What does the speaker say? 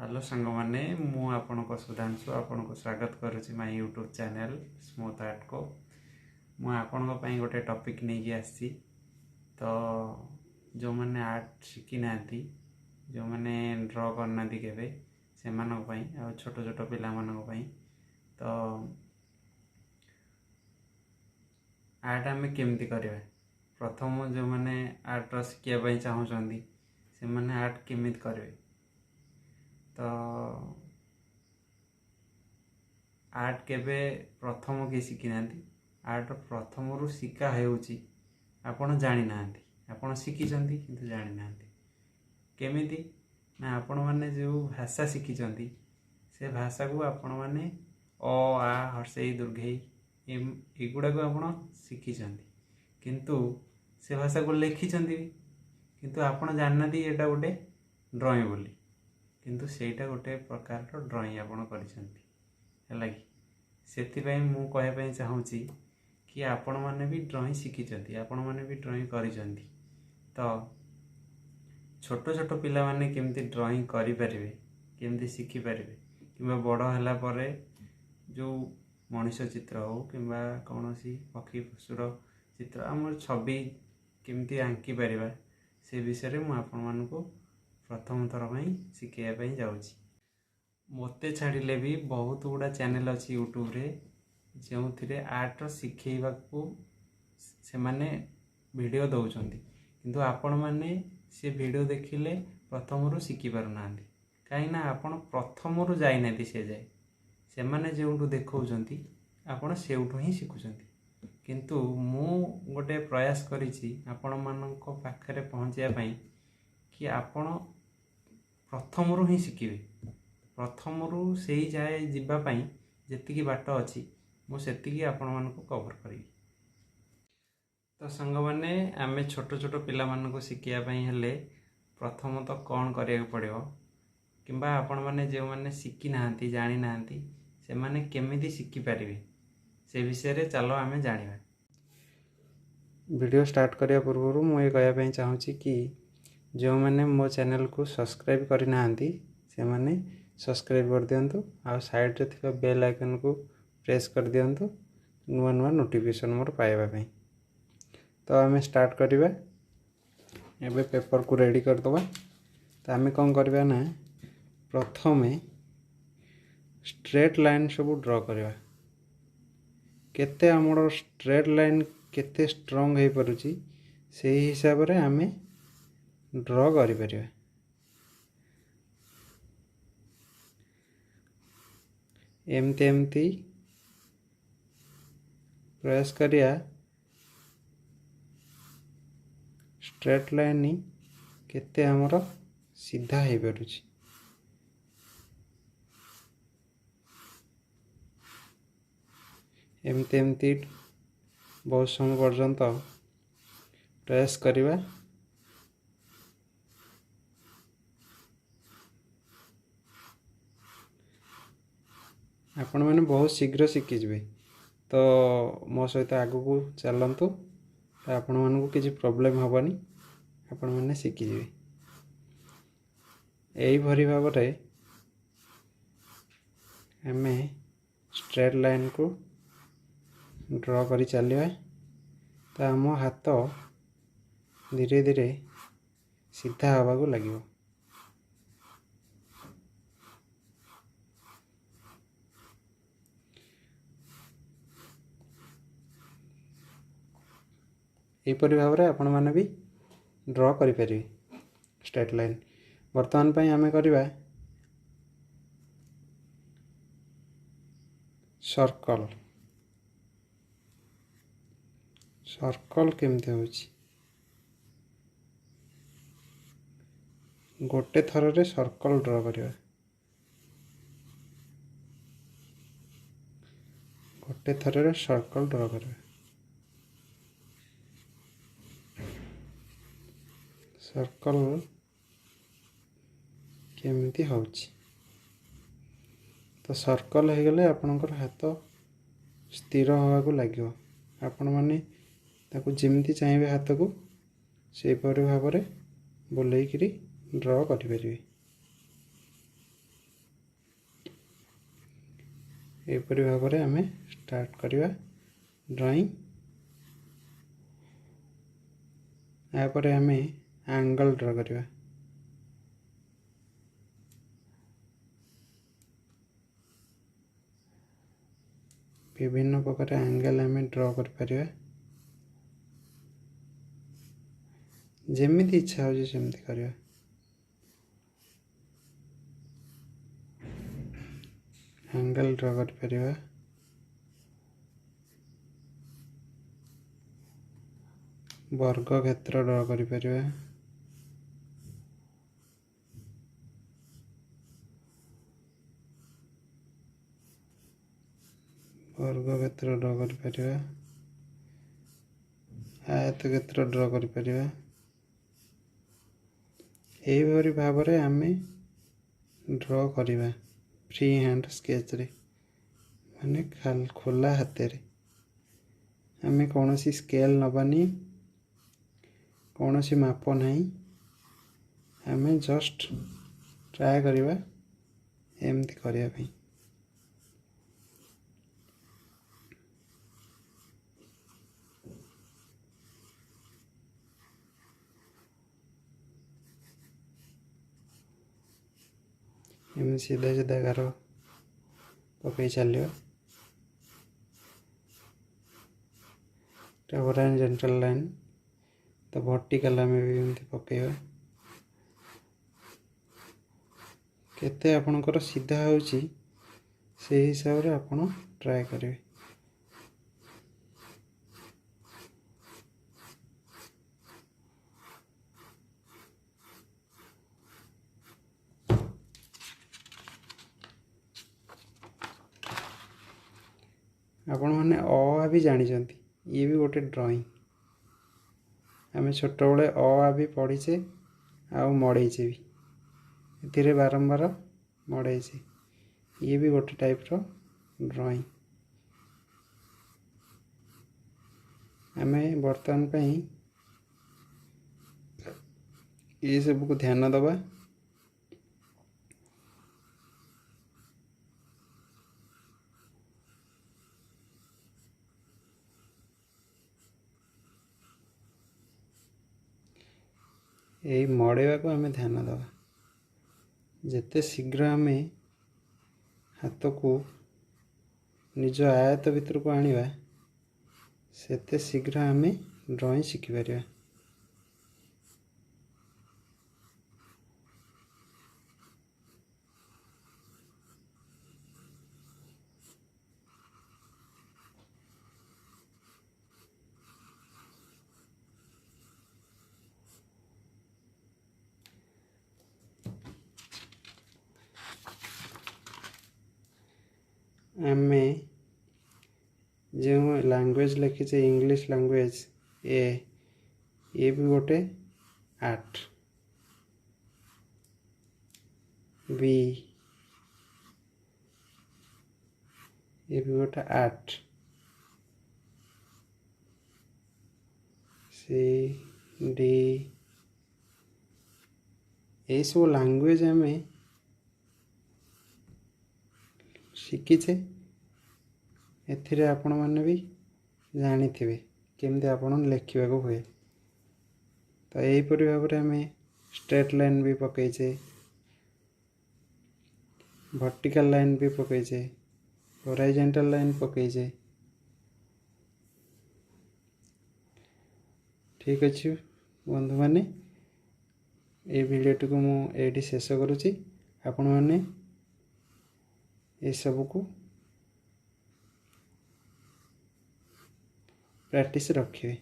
Hello ସାଙ୍ଗମାନେ, ମୁଁ ଆପଣଙ୍କ ସୁଧାଂଶୁ ଆପଣଙ୍କୁ ସ୍ୱାଗତ କରୁଛି ମାଇ ୟୁଟ୍ୟୁବ୍ ଚ୍ୟାନେଲ୍ ସ୍ମୁଥ୍ ଆର୍ଟକୁ। ମୁଁ ଆପଣଙ୍କ ପାଇଁ ଗୋଟେ ଟପିକ୍ ନେଇକି ଆସିଛି। ତ ଯେଉଁମାନେ ଆର୍ଟ ଶିଖିନାହାନ୍ତି, ଯେଉଁମାନେ ଡ୍ର କରିନାହାନ୍ତି କେବେ, ସେମାନଙ୍କ ପାଇଁ ଆଉ ଛୋଟ ଛୋଟ ପିଲାମାନଙ୍କ ପାଇଁ। ତ ଆର୍ଟ ଆମେ କେମିତି କରିବା? ପ୍ରଥମ ଯେଉଁମାନେ ଆର୍ଟ ଶିଖିବା ପାଇଁ ଚାହୁଁଛନ୍ତି, ସେମାନେ ଆର୍ଟ କେମିତି କରିବେ? ତ ଆର୍ଟ କେବେ ପ୍ରଥମ କେହି ଶିଖିନାହାନ୍ତି। ଆର୍ଟ ପ୍ରଥମରୁ ଶିଖା ହେଉଛି, ଆପଣ ଜାଣିନାହାନ୍ତି। ଆପଣ ଶିଖିଛନ୍ତି କିନ୍ତୁ ଜାଣିନାହାନ୍ତି। କେମିତି ନା ଆପଣମାନେ ଯେଉଁ ଭାଷା ଶିଖିଛନ୍ତି, ସେ ଭାଷାକୁ ଆପଣମାନେ ଅ ଆ ହର୍ଷେଇ ଦୀର୍ଘେଇ ଏଗୁଡ଼ାକୁ ଆପଣ ଶିଖିଛନ୍ତି, କିନ୍ତୁ ସେ ଭାଷାକୁ ଲେଖିଛନ୍ତି ବି, କିନ୍ତୁ ଆପଣ ଜାଣିନାହାନ୍ତି ଏଇଟା ଗୋଟେ ଡ୍ରଇଂ ବୋଲି। କିନ୍ତୁ ସେଇଟା ଗୋଟେ ପ୍ରକାରର ଡ୍ରଇଂ ଆପଣ କରିଛନ୍ତି, ହେଲା କି? ସେଥିପାଇଁ ମୁଁ କହିବା ପାଇଁ ଚାହୁଁଛି କି ଆପଣମାନେ ବି ଡ୍ରଇଂ ଶିଖିଛନ୍ତି, ଆପଣମାନେ ବି ଡ୍ରଇଂ କରିଛନ୍ତି। ତ ଛୋଟ ଛୋଟ ପିଲାମାନେ କେମିତି ଡ୍ରଇଂ କରିପାରିବେ, କେମିତି ଶିଖିପାରିବେ, କିମ୍ବା ବଡ଼ ହେଲା ପରେ ଯେଉଁ ମଣିଷ ଚିତ୍ର ହେଉ କିମ୍ବା କୌଣସି ପକ୍ଷୀ ପଶୁର ଚିତ୍ର, ଆମର ଛବି କେମିତି ଆଙ୍କି ପାରିବା, ସେ ବିଷୟରେ ମୁଁ ଆପଣମାନଙ୍କୁ ପ୍ରଥମ ଥର ପାଇଁ ଶିଖାଇବା ପାଇଁ ଯାଉଛି। ମୋତେ ଛାଡ଼ିଲେ ବି ବହୁତ ଗୁଡ଼ା ଚ୍ୟାନେଲ୍ ଅଛି ୟୁଟ୍ୟୁବରେ, ଯେଉଁଥିରେ ଆର୍ଟ ଶିଖେଇବାକୁ ସେମାନେ ଭିଡ଼ିଓ ଦେଉଛନ୍ତି, କିନ୍ତୁ ଆପଣମାନେ ସେ ଭିଡ଼ିଓ ଦେଖିଲେ ପ୍ରଥମରୁ ଶିଖିପାରୁନାହାନ୍ତି। କାହିଁକିନା ଆପଣ ପ୍ରଥମରୁ ଯାଇନାହାନ୍ତି ସେ ଯାଏ। ସେମାନେ ଯେଉଁଠୁ ଦେଖାଉଛନ୍ତି, ଆପଣ ସେଇଠୁ ହିଁ ଶିଖୁଛନ୍ତି। କିନ୍ତୁ ମୁଁ ଗୋଟେ ପ୍ରୟାସ କରିଛି ଆପଣମାନଙ୍କ ପାଖରେ ପହଞ୍ଚିବା ପାଇଁ କି ଆପଣ ପ୍ରଥମରୁ ହିଁ ଶିଖିବେ। ପ୍ରଥମରୁ ସେଇ ଯାଏ ଯିବା ପାଇଁ ଯେତିକି ବାଟ ଅଛି, ମୁଁ ସେତିକି ଆପଣମାନଙ୍କୁ କଭର୍ କରିବି। ତ ସାଙ୍ଗମାନେ, ଆମେ ଛୋଟ ଛୋଟ ପିଲାମାନଙ୍କୁ ଶିଖିବା ପାଇଁ ହେଲେ ପ୍ରଥମତଃ କ'ଣ କରିବାକୁ ପଡ଼ିବ, କିମ୍ବା ଆପଣମାନେ ଯେଉଁମାନେ ଶିଖିନାହାନ୍ତି, ଜାଣିନାହାନ୍ତି, ସେମାନେ କେମିତି ଶିଖିପାରିବେ, ସେ ବିଷୟରେ ଚାଲ ଆମେ ଜାଣିବା। ଭିଡ଼ିଓ ଷ୍ଟାର୍ଟ କରିବା ପୂର୍ବରୁ ମୁଁ ଏ କହିବା ପାଇଁ ଚାହୁଁଛି କି ଯେଉଁମାନେ ମୋ ଚ୍ୟାନେଲକୁ ସବସ୍କ୍ରାଇବ୍ କରିନାହାନ୍ତି, ସେମାନେ ସବସ୍କ୍ରାଇବ୍ କରିଦିଅନ୍ତୁ ଆଉ ସାଇଡ଼୍ରେ ଥିବା ବେଲ୍ ଆଇକନ୍କୁ ପ୍ରେସ୍ କରିଦିଅନ୍ତୁ ନୂଆ ନୂଆ ନୋଟିଫିକେସନ୍ ମୋର ପାଇବା ପାଇଁ। ତ ଆମେ ଷ୍ଟାର୍ଟ କରିବା। ଏବେ ପେପରକୁ ରେଡ଼ି କରିଦେବା। ତ ଆମେ କ'ଣ କରିବା ନା ପ୍ରଥମେ ଷ୍ଟ୍ରେଟ୍ ଲାଇନ୍ ସବୁ ଡ୍ର କରିବା। କେତେ ଆମର ଷ୍ଟ୍ରେଟ୍ ଲାଇନ୍ କେତେ ଷ୍ଟ୍ରଙ୍ଗ ହେଇପାରୁଛି, ସେଇ ହିସାବରେ ଆମେ ଡ୍ର କରିପାରିବା। ଏମିତି ଏମିତି ପ୍ରୟାସ କରିବା, ଷ୍ଟ୍ରେଟ୍ ଲାଇନ୍ କେତେ ଆମର ସିଧା ହେଇପାରୁଛି। ଏମିତି ଏମିତି ବହୁତ ସମୟ ପର୍ଯ୍ୟନ୍ତ ପ୍ରୟାସ କରିବା। ଆପଣମାନେ ବହୁତ ଶୀଘ୍ର ଶିଖିଯିବେ। ତ ମୋ ସହିତ ଆଗକୁ ଚାଲନ୍ତୁ, ତ ଆପଣମାନଙ୍କୁ କିଛି ପ୍ରୋବ୍ଲେମ୍ ହେବନି, ଆପଣମାନେ ଶିଖିଯିବେ। ଏଇଭଳି ଭାବରେ ଆମେ ଷ୍ଟ୍ରେଟ୍ ଲାଇନ୍କୁ ଡ୍ର କରି ଚାଲିବା, ତ ଆମ ହାତ ଧୀରେ ଧୀରେ ସିଧା ହେବାକୁ ଲାଗିବ। ଏହିପରି ଭାବରେ ଆପଣମାନେ ବି ଡ୍ର କରିପାରିବେ ଷ୍ଟ୍ରେଟ୍ ଲାଇନ୍। ବର୍ତ୍ତମାନ ପାଇଁ ଆମେ କରିବା ସର୍କଲ୍। ସର୍କଲ୍ କେମିତି ହେଉଛି? ଗୋଟେ ଥରରେ ସର୍କଲ୍ ଡ୍ର କରିବା। ଗୋଟେ ଥରରେ ସର୍କଲ୍ ଡ୍ର କରିବା। ସର୍କଲ୍ କେମିତି ହେଉଛି? ତ ସର୍କଲ୍ ହେଇଗଲେ ଆପଣଙ୍କର ହାତ ସ୍ଥିର ହେବାକୁ ଲାଗିବ। ଆପଣମାନେ ତାକୁ ଯେମିତି ଚାହିଁବେ ହାତକୁ ସେହିପରି ଭାବରେ ବୁଲେଇକିରି ଡ୍ର କରିପାରିବେ। ଏହିପରି ଭାବରେ ଆମେ ଷ୍ଟାର୍ଟ କରିବା ଡ୍ରଇଂ। ଏହାପରେ ଆମେ ଆଙ୍ଗଲ୍ ଡ୍ର କରିବା। ବିଭିନ୍ନ ପ୍ରକାର ଆଙ୍ଗେଲ୍ ଆମେ ଡ୍ର କରିପାରିବା, ଯେମିତି ଇଚ୍ଛା ହେଉଛି ସେମିତି କରିବା। ଆଙ୍ଗେଲ୍ ଡ୍ର କରିପାରିବା। ବର୍ଗ କ୍ଷେତ୍ର ଡ୍ର କରିପାରିବା। ବର୍ଗ କ୍ଷେତ୍ର ଡ୍ର କରିପାରିବା। ଆୟତ କ୍ଷେତ୍ର ଡ୍ର କରିପାରିବା। ଏହିପରି ଭାବରେ ଆମେ ଡ୍ର କରିବା ଫ୍ରି ହ୍ୟାଣ୍ଡ ସ୍କେଚରେ, ମାନେ ଖୋଲା ହାତରେ। ଆମେ କୌଣସି ସ୍କେଲ୍ ନେବାନି, କୌଣସି ମାପ ନାହିଁ, ଆମେ ଜଷ୍ଟ ଟ୍ରାଏ କରିବା ଏମିତି କରିବା ପାଇଁ। ଏମିତି ସିଧା ସିଧା ଗାର ପକାଇ ଚାଲିବ। ହରାଇଜେଣ୍ଟାଲ ଲାଇନ୍ ତ ଭର୍ଟିକାଲ ଆମେ ବି ଏମିତି ପକାଇବା। କେତେ ଆପଣଙ୍କର ସିଧା ହେଉଛି ସେଇ ହିସାବରେ ଆପଣ ଟ୍ରାଏ କରିବେ। ଆପଣମାନେ ଅ ଆ ବି ଜାଣିଛନ୍ତି, ଇଏ ବି ଗୋଟେ ଡ୍ରଇଂ। ଆମେ ଛୋଟବେଳେ ଅ ଆ ବି ପଢ଼ିଛେ ଆଉ ମଡ଼େଇଛେ ବି, ଏଥିରେ ବାରମ୍ବାର ମଡ଼େଇଛେ। ଇଏ ବି ଗୋଟେ ଟାଇପ୍ର ଡ୍ରଇଂ। ଆମେ ବର୍ତ୍ତମାନ ପାଇଁ ଏସବୁକୁ ଧ୍ୟାନ ଦେବା। ଏଇ ମଡ଼େଇବାକୁ ଆମେ ଧ୍ୟାନ ଦେବା। ଯେତେ ଶୀଘ୍ର ଆମେ ହାତକୁ ନିଜ ଆୟତ୍ତ ଭିତରକୁ ଆଣିବା, ସେତେ ଶୀଘ୍ର ଆମେ ଡ୍ରଇଂ ଶିଖିପାରିବା। ଆମେ ଯେଉଁ ଲାଙ୍ଗୁଏଜ୍ ଲେଖିଛେ, ଇଂଲିଶ ଲାଙ୍ଗୁଏଜ୍, ଏ ବି ଗୋଟେ ଆର୍ଟ। ବି, ଏ ବି ଗୋଟେ ଆର୍ଟ। ସି, ଡି, ଏଇସବୁ ଲାଙ୍ଗୁଏଜ୍ ଆମେ ଶିଖିଛେ। ଏଥିରେ ଆପଣମାନେ ବି ଜାଣିଥିବେ କେମିତି ଆପଣ ଲେଖିବାକୁ ହୁଏ। ତ ଏହିପରି ଭାବରେ ଆମେ ଷ୍ଟ୍ରେଟ୍ ଲାଇନ୍ ବି ପକାଇଛେ, ଭର୍ଟିକାଲ୍ ଲାଇନ୍ ବି ପକାଇଛେ, ହରାଇଜେଣ୍ଟାଲ୍ ଲାଇନ୍ ପକାଇଛେ। ଠିକ୍ ଅଛି ବନ୍ଧୁମାନେ, ଏଇ ଭିଡ଼ିଓଟିକୁ ମୁଁ ଏଇଠି ଶେଷ କରୁଛି। ଆପଣମାନେ ଏସବୁକୁ ପ୍ରାକ୍ଟିସ୍ ରଖିବେ।